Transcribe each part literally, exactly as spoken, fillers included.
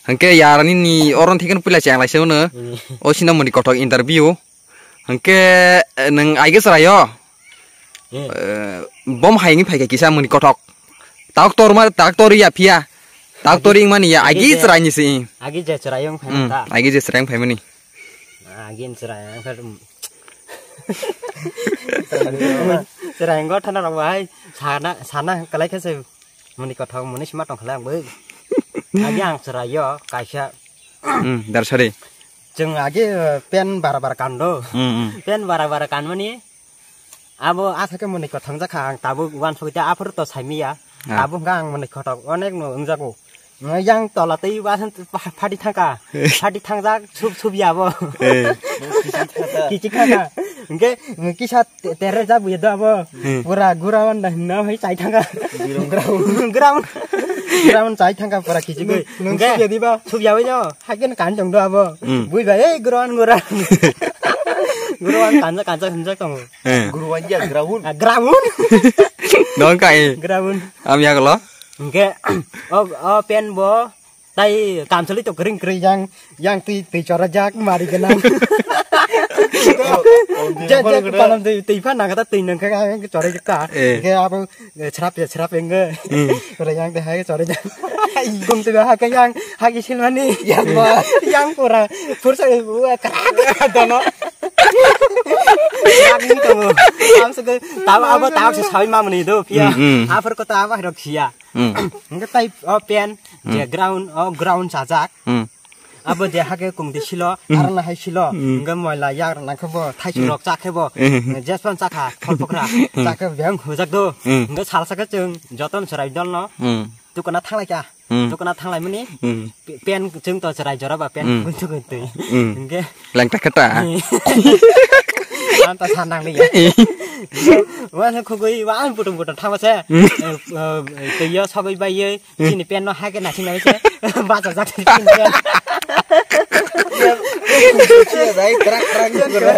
Hwnkhe yarani ni oron thikeno puila cheng laisa uno. Hmm. O sino muni kothok interview. Hwnkhe, eh, nwng aige chwraio? Hmm. Eh, bom hayungni phaikha kisa muni kothok. Tak torma, tak tori ya phiya. Tak tori wngmani ya, agi je chwraini si. Agi je chwrai wng phaimani ta? Hmm, agi je chwrai wng phaimani. Agi je chwrai wng phaimani. Chwrai wng thana rok bahai sana, sana kalai khe se muni kothok muni sima tong khala ang bai. Agi ang chwraio kaisa. Hmm, dar sari. Chwng agi, eh, pen bara bara kando. Hmm, hmm. Pen bara bara kanmani Abo asake mwnwi kwthang jakha ang tabuk uansukha tei aphuru to saimanya. Ah. Tabuk hwnkha ang mwnwi kothok onek no wngjago. Yang tola tei uansuk pha-, phati thangkha. Phati thangjak sup sup ya abo. Eh. Kichik thangkha. Hwnkhe kisa te-, terre jak buya do abo. Hmm. Pura gura wanda hinna hai chai thangkha. Ground. Ground. Ground chai thangkha pura kichik. Nung, nung sup ya diba? Sup ya bai no. Haikhe kan tong do abo. Hmm. Bui bai, "Ei, gura wan gura." Gura wan kanjak kanjak hinjak tongo. Eh. Guru wanja ground. Ah, ground. Dong ka, eh. Ground. Am ya kalo? Hwnkhe, o, o pen bo tai kamchwlwi to kwrwng kwrwng yang, yang twi, twi chorajak mari gwnang. Oh, oh, je, je, oh, palam twi, twi phan nang kata twi nang kha, ang chorajak ta. Eh. Hwnkhe abo, eh, srap ya, srap ya, hwnkhe. Hmm. Ora yang twi hai chorajak. Kum twi hai khe yang, hai khe silmani. Yang ba. Yang pura, pursa, eh, krak. Dono. Yang ni tongo. Am se ke, tawa abo tawa se sawi mamani do, pia. Hmm, hmm. Aphar ko tawa rok sia. Hmm. Hwnkhe tai o pen, je ground, o ground chajak. Hmm. Abo je hake kung di silo, hmm, arna hai silo. Hmm. Hwnkhe moila yak rok nangkhe bo, thaising rok chakhe bo. Hmm. Jespan chakha, thol pokra. Chakhe beng hujak do. Hmm. Hwnkhe salsa khe chwng joton chwrai dol no. Hmm. Tukuna thanglai kha. Hmm. Tukuna thanglai mani. Hmm. Pe-, pen chwng to chwrai jora ba pen. Hmm. Guntu guntu. Hmm. Hwnkhe. Langta kata. Anta sanang ni. Hmm. Wan khugui wan putung putung thangma se. Hmm. Eh, eh, tei yo sagui bai ye. Chini pen no hai khe naising nai se. Bacha jak chini pen. Chini dai krak krak ni goro.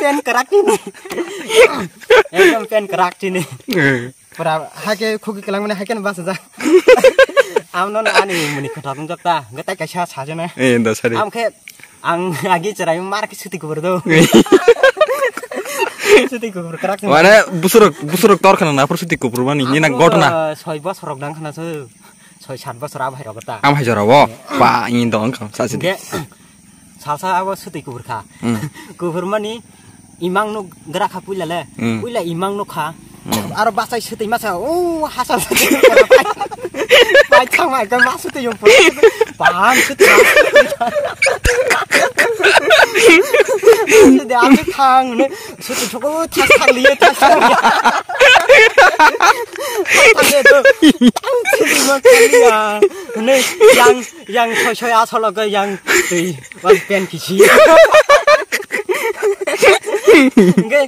Pen krak chini. Ekdom pen krak chini. Eh. Pura hai khe khugui kelang mani hai khe no bacha jak. Amno ani muni kothok wng jak ta. Hwnkhe tai kaisa sajana. Eh, da sari. Am khe Ang agi chwrai mar khe suti kubur do. Suti kubur krak. Mane busurok, busurok tor khana naphuru suti kubur mani, ni na gotna. Soi bosor rok dang khana se, soi sat bosor abo hai rok ta. Am hai jora bo. Ba, ni dong kham sa sidi. Ge, salsa abo suti kubur kha. Hmm. Kubur mani imang no gra kha puila le. Hmm. Puila imang no kha. Hmm. Aro bachai swtwi masa, o, hachal swtwi. Pai thang mai ka ma swtwi yung pura. Paham swtwi. Swtwi de ang thang ne, swtwi choko thas thang liye, thas thang liye. Thas thang liye to. Tang swtwi ma thang liya. Ne, yang, yang soi soi asolo ke yang twi, wan pen kisi. Ge,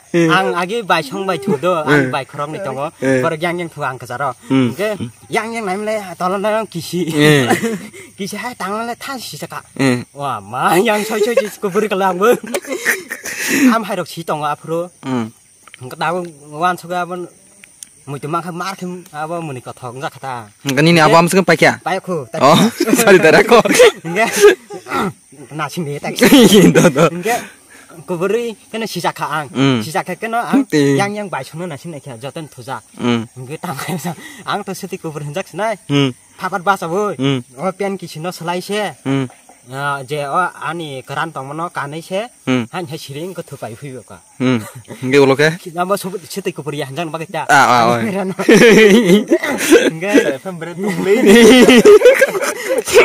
Ang agi bai song bai thu do, ang bai khorok ni tongo. Eh. Borok yang yang thu ang kacharo. Hmm. Hingke yang yang naimle tolo na kisi. Eh. Kisi hai tang le tha si saka. Eh. Wa ma yang soi soi si kubur kala ang bo. Am hai rok si tongo aphuru. Hmm. Hingke tabo wan soga abon muitu mangkha mar khim abo muni kothok wngkha ta. Hingke nini abo am song paikha? Paikhu. Oh, sorry dara ko. Hingke nasing de tak. Do, do. Hingke Kuburi keno sijak kha ang. Mm. Sijak kha keno ang yang yang bai songno naising naikha joto ni thujak. Mm. Hingke tamo ang to swtwi kubur hinjak sinai. Mm. Phapat basa bo. Mm. O pen kisi no slai se. Mm. Ah, je o ani kwran tongmano kanwi se. Mm. Hain hai siring ko thupai phuibo ka. Mm. Hingke ulo khe? Amo swtwi kubur ya hinjak bagwi ta. Ah, ah, oi. Hingke. F M bre tongli.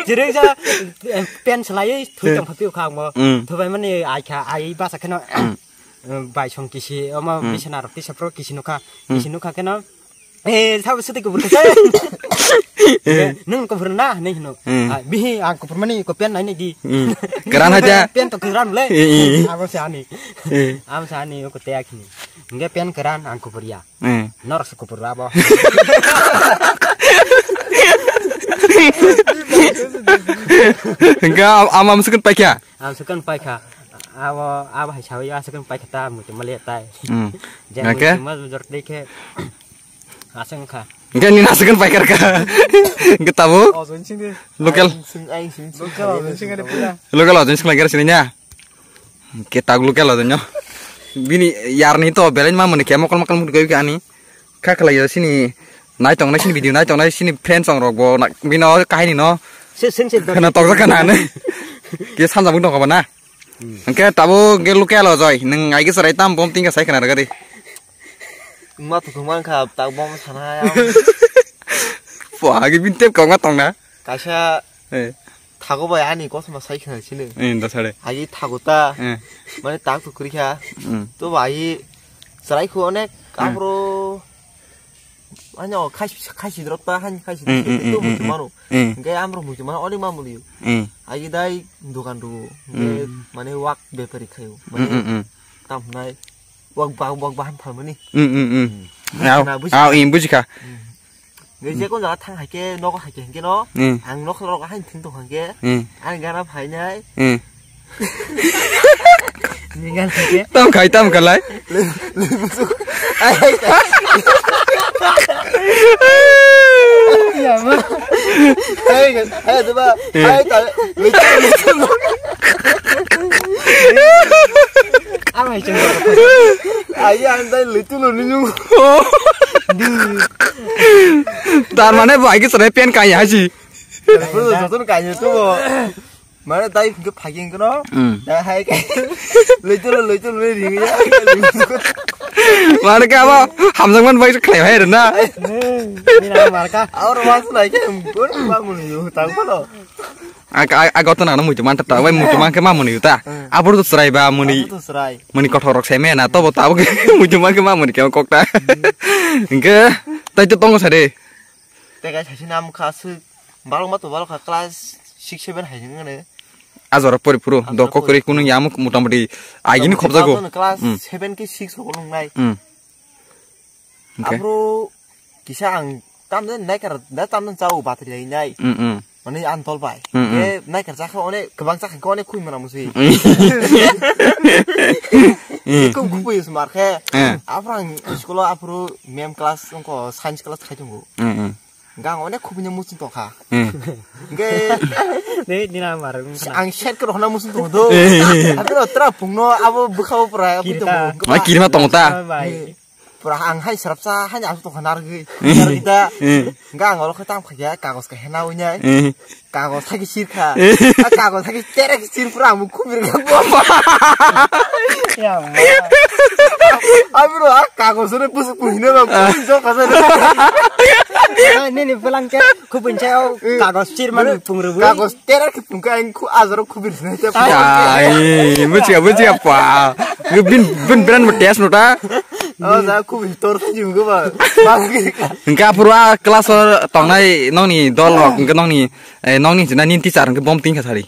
Jireng ja, eh, pen slai thui tong phapi kha mo. Mm. Thubai mani ai kha, ai basa kheno. Mm. Eh, bai song kisi, omo bisana rok tisa pro kisi nukha. Mm. Kisi nukha kheno. Eh, sabo swtwi kubur kha. Eh. Nung kubur na, nei hino. Mm. Ah, bihi ang kubur mani ko pen nai nei di. Mm. Keran haja. Pen to keran le. Eh, eh. Abo se ani. Eh. Abo se ani ko te akhini. Nge pen keran ang kubur ya. Eh. Norok se kubur abo. Hingke am, am, am sukun paikha? Am sukun paikha. Abo, abo hai sawi, am sukun paikha ta, muti mali tai. Hmm. Jeng muti mal jor dei khe. Aswk wngkha. Hwnkhe nini aswk wng paikar kha. Hwnkhe tabuk? Ojon singdi. Local. Ayang sing, ayang sing, sing. Local ojon singdi pura. Local ojon sing lai gara sini nya. Hwnkhe tabuk local ojon no. Bini yarni to belai ma mani khe mokol mokol mukti goi ani. Kha khlai yo sini nai tong nai sini video nai tong nai sini friends ong rok bo na bini o kahini no. Se sing se. Khana tokjak khana ne. Ke sanja bung tong kha ba na. Hwnkhe tabuk hwnkhe local o joi, nwng aigis rai tam bom tingkha sai khna rwgadi. Wngma thwk wngma wngkha, tak bom sana ya. Pua, agi bin tep kok ma tongna. Kaisa Eh, thago bai ani kothoma sai khna sini. Eh, da sare. Agi thago ta. Eh. Mane tak thwk kwrwi kha. Mm. To bai chwrai kho onek Hmm. Abro Ano khaisi khaisi drop ta han khaisi Mm, mm, to mm, muitu mm, mano. Mm. Hwnkhe amro muitu mano oni mamuli. Mm. Agi dai dogan ru. Hwnkhe Mm. mane wak bepari khayo. Mm, Mane mm, mm. Tam hnai wak ba wak bahan phalmani. Mm, mm, mm. Au, Na buji- au, in bujikha. Hwnkhe je kon jaga thang haikhe nogo haikhe hwnkhe no. Mm. Ang nok lok hain thing tong hwnkhe. Mm. Ani gana phainai. Mm. Ni gan khe. Tam khai, tam khalai. Le, le, busu. Ai, ai, ai. Ya, ma. Ai, ai, ai, diba? Eh. Ai, ta, le, le, le. Ang hai cheng. Ai, ang dai le tu lo ni nu. Tar mane bo ai ke sare pen kai haji. Busu, joton kai tu bo. Mane tai hwnkhe phagi hwnkhe no. Mm. Da hai kai. Loitolo, loitolo le ring ya. Mane ke abo hamjakman bai khlai hai rwna. Ni na marka. Aur mas lai ke gon ba mun yo tang ko. A, a, a goto nang muitu man ta, wai muitu man ke ma muni ta. Mm. Abur tu serai ba muni. Abur tu serai. Muni kothok rok sai me na to bo ta bo muitu man ke ma muni ke kok ta. Mm. Hwnkhe tai to tongo sare. Tei kaisa sina mokha aswk balok ma to balok kha class six seven hai wngmani. Ajora pori phuru Ajora doko pori kori phuru. Kunung yamuk motamoti agini khobjago. Motamoti class Hmm. seven ki six ho nungnai. Hmm. Okay. Abro kisa ang tamde naikar da tamde chao batri lai nai. Hmm, hmm. Mani antol bai. Hmm, hmm. Ke naikar chakha one kwbang chakha ko one khui mana musi. Hmm. Kum khupui smar khe. Hmm. Afrang school o afro mem class ko science class khai tongo. Hmm, hmm. Gang onek khubui no muchung tongkha. Hmm. Hingke Dei, dina mar, ang set ke rohna muchung tongo do. Eh. Abi ro tra pungno abo bwkha bo pura abi Kirta. Tongo. Ma kirma tongo ta? Bai. Pura ang hai srapsa hai asuk tongkha nargwi. Eh. Nargwi da. Eh. Gang oro khe tam kha ya kagos ka hena unya. Eh. Kagos thagi sirkha. Eh. A kagos thagi terek sir pura ang khubir kha. Ya, ma. Abi ro a kagos re pusuk puhina ba pusuk jok kasa. Ah, nini pulang ke khubin chai o kagos sir man pung ru. Kagos terek pung ka ang khu azaro khubir sina cha. Ai, buchia, buchia pa. Bin, bin brand mo test no ta. Oh, za khubin tor thagi go ba. Ba. Hingke aphuru a class o tongnai nongni dol rok, hingke nongni, eh, nongni jina nini teacher hingke bom tingkha sari.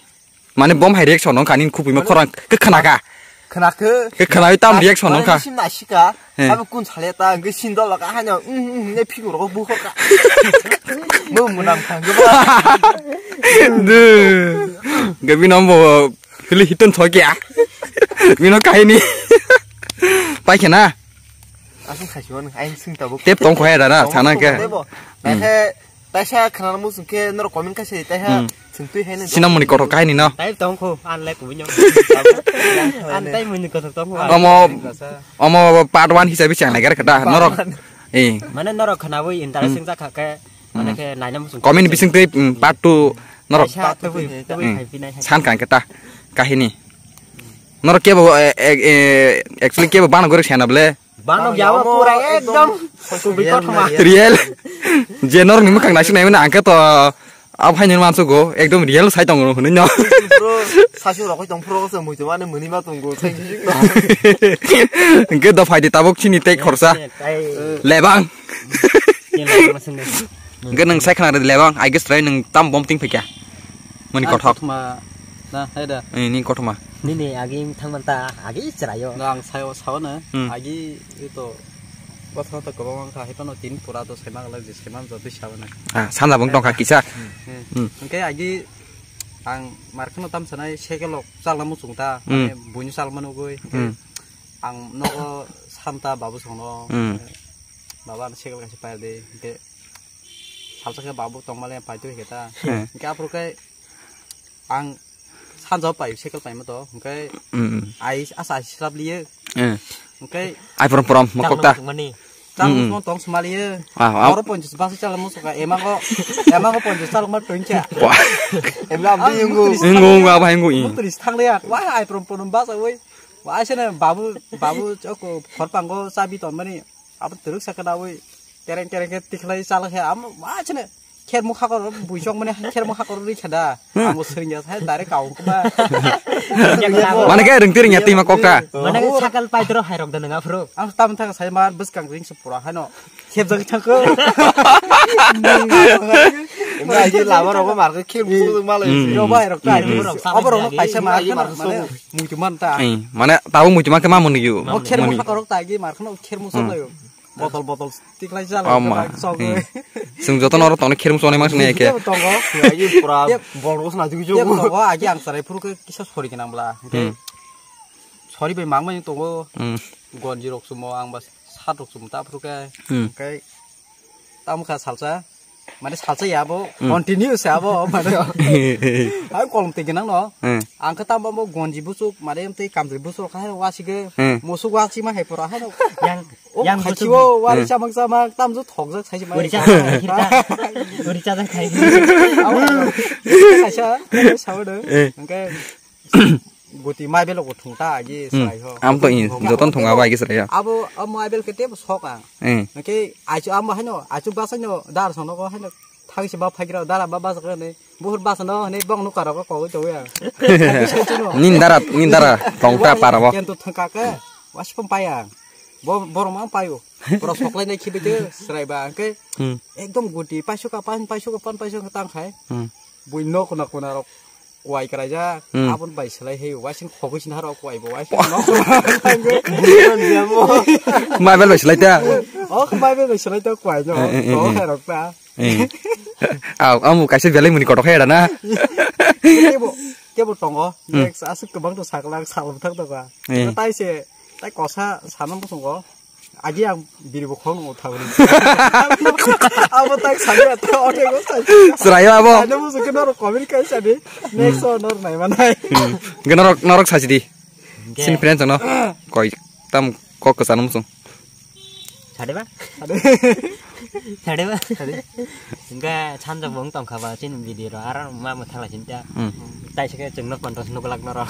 Mane bom hai reaction wngkha nini khupui ma khorang ke khna kha. Khna khe. Ke khna tam reaction wngkha. Sim na sika. He. Abo kun sale ta hingke sin dol ka hanya, mm, mm, ne phigur ko bu ka. Mo munam khang ba. De. Gabi nombo hili hitun thokya. Bino kahini. Pai khena. Aswk khaisio nang, ayang swng tabuk. Tep tong khoya dara, sana khe. Tebo. Hmm. Naikhe, taisa khwnana muchung khe norok comment khaise, taisa Hmm. swng twi haino. Sinamoni kothok kahaini no? Tai tong kho, an lai kubui nyong. An tai muni kothok tong kho. Omo, omo part one hisabe chang nai gar kata, norok. Eh. Mane norok khwnawi interesting Hmm. jakha khe, mane Hmm. khe naina muchung. Comment bising twi, hmm, part two norok. Taisa twi, twi Hmm. khai pinai hai. San kang kata, kahini. Norok kebo, eh, eh, eh, actually kebo bana gorek sana ble. Bano yawa pura ekdom kubi kothoma. Real. Je norok ni mukhang naisik nai mani angke to abo hai nini mansugo ekdom real sai tongo hwnwi no. Bro, sasi rokoi tong pro se muitu mani muni ma tongo. Hingke do phaidi tabuk chini tei khorsa. Lebang. Hingke nwng sai khna lebang, I guess try nwng tam bom ting phikya. Mani kothok. Kothoma. Na, hai da. Eh, ni kothoma. Nini agi thangman ta, agi chwraio. No, ang sayo, sao na. Hmm. Agi ito, kothoma to kwbangma wngkha, hai phano tin pura to saima glak, je saima jotoi sao na. Ah, sanja bung tongkha kisa. Hmm. Hmm. Hingke agi ang markheno tam sanai, sekelok chalna muchung ta, Hmm. mane buino chalma nugui. Hmm. Ang nogo samta babu songno. Hmm. Baba, ano cycle kaisa pai di. Hingke salsa khe babu tongmale paitwi khe ta. Hmm. Hingke aphuru khe ang sanjao pai cycle paima to. Hingke Hmm. ai asa ai slap liye. Hmm. Hingke Ai prom prom mokok ta. Mani. Chang Hmm. mo tong smaliye. Ah, ah. Oro ponchas basa chala mo soka. Ema ko, ema ko ponchas chala mo tongcha. Wah. Emla amdi yungu. Yungu, yungu, aba yungu, i. Mutris thang le ya. Wah, ai prom prom basa woi. Wah, ai sene babu, babu choko khorpango chabi ton mani. Abo twrwk sakhe da wi tereng tereng khe tikhlai chala khe amo ma chene khermuk hakor buisok mane khermuk hakor ri khada Hmm. amo sringya sai direct kaung kuma Mane khe rwngti rwngya tima kokta. Mane khe sakal paitro hairok da nang aphuru. Ang tam thang sai mar bwskang ring se pura hano khepjak thangko. Emla aje lama rogo mar khe khel busu malai. Hmm. Yo bai rok ta Hmm. abo rok kaisa mar Aje mar mane sobo. muitu man ta. Eh, mane tabo muitu man khe ma muni yu. O khermuk Muni. hakor rok ta agi mar khano khermuk sok layo. Botol botol tiklai jalo. Oh, ma. Chok. Hmm. Chwng joto no oro tongni khermuk chonai mang sini eke. Tebo tongo. Agi pura Yep. bol rok sna jugi Yep, jugu. tongo, agi ang sarai phuru khe kisa sori gwnang bla. Hmm. Sori bai mang bai tongo. Hmm. Gonji rok sumo ang bas sat rok sumo ta phuru khe. Hmm. Kai tam kha salsa. Mane salsa ya bo Hmm. continue se abo mane. Ang kolom te gwnang no. Hmm. Ang khe tam bo gonji busuk mane tei kamjri busuk kha wasi khe Hmm. musuk wasi ma hai pura hai no. Yang O yang khachi busu- o wari Hmm. chamang chamang tamju thokjak sai Uri ma. cha khai khita. Uri cha khai. Awa. Kaisa, kaisa sawo do. Eh. Hingke guti mai belo go thungta agi Hmm. sai ho. Am to in, joton thunga ba agi srai ya. Abo, abo mai bel kete bo sok ang. Eh. Hingke achu amo haino, achu basai no dar sono go haino. Thang si ba phagira dara ba basa kene. Buhur basa no ne bong no karo ko ko to ya. Nin dara, nin dara, tongta para bo. Kento thangka ke. Wasi pom paya. Bo-, borok ma paio. Borok soklai nai khibi de srai ba, hingke Hmm. ekdom guti, paisok ka pan, paisok ka pan, paisok ka tang khai. Hmm. Bui nok na kona rok kuai krai ja, Hmm. abon bai selai hei, waising khogoi sin haro kuai bo, waising nok kona. Mai bel bai selai ta. Oh, mai bel bai selai ta kuai no. Eh, eh, eh, To eh. hai rok ta. Eh. Au, amu kaisa belai muni kotok hai da na. Kebo, kebo tongo. Hmm. Next asuk kebang to saklang sal bthak to ka. Eh. Tai se, tai kosa sanam bosongo. Agi ang biri bo khong o thagri. Abo tak sani ate ote go sai. Srayo abo. Ane mo suke noro comment kai sani. Next o nor nai manai. Hmm. Ge norok, norok saji di. Ge. Sin friends no. Koi tam kok kesan musung. Sade ba? Sade. Sade ba? Sade. Hingke sanjak bo wng tongkha ba chini video ro aro ma mwthang lai sinta. Hmm. Tai se ke chwngno kontos nuk lak noro.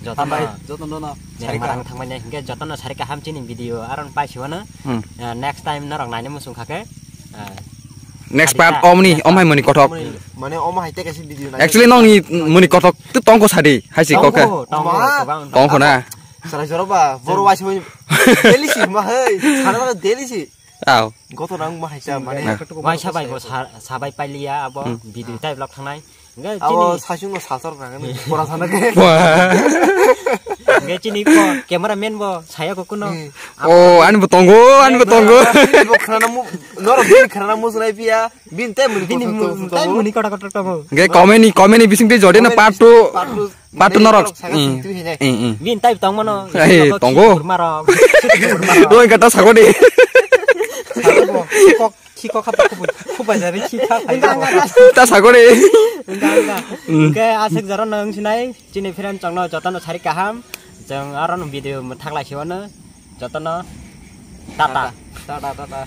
Jotono. Hambai, jotono no. Nere Sarika. Marang thangmani hingke jotono sari kaham chini video aro pai siwano. Hmm. Ah, next time norok naini muchung kha khe. Ah, Next Sarika. part omni, Next omhai part. muni kothok. Mani omo hai te kaisa video nai. Actually nongni muni kothok tu tongko sadi, hai si kokhe. Tongko, tongko, Ma. Kwbang tongko. Tongko na. Sarai joro ba, boro waisa daily si ma hai. Sana daily si. Aw. Goto nang ma haisa mane. Na. Waisa bai bo sa-, sabai pailiya abo Hmm. video tai vlog thangnai. Hingke Abo chini, sasung no salsar nang pora sana ke. Wah. Hingke chini ko camera man bo saya ko kuno. Hmm. Oh, ani bo tongo, ani bo tongo. Bo khana mu, noro bin khana mu sunai pia. Bin te muni Bini kotor mu-, tongo. Tai muni kotor kotor tongo. Hingke comedy, comedy bising te jodi na part two. Part two. Part two norok. Norok saka Hmm. sing tu hinai. Hmm, hmm. Bin tai tong mano. Eh, tongo. Kurma rok. Doi kata sagodi. Kok, kiko kata kubu, kubu jari kika. Ta sagodi. Enggak, enggak. Hmm. Oke, asik jaro nang sinai. Chini friend chongno jotono sari kaham. Jeng aro video methak lai siwano. Jotono. Tata. Tata, tata.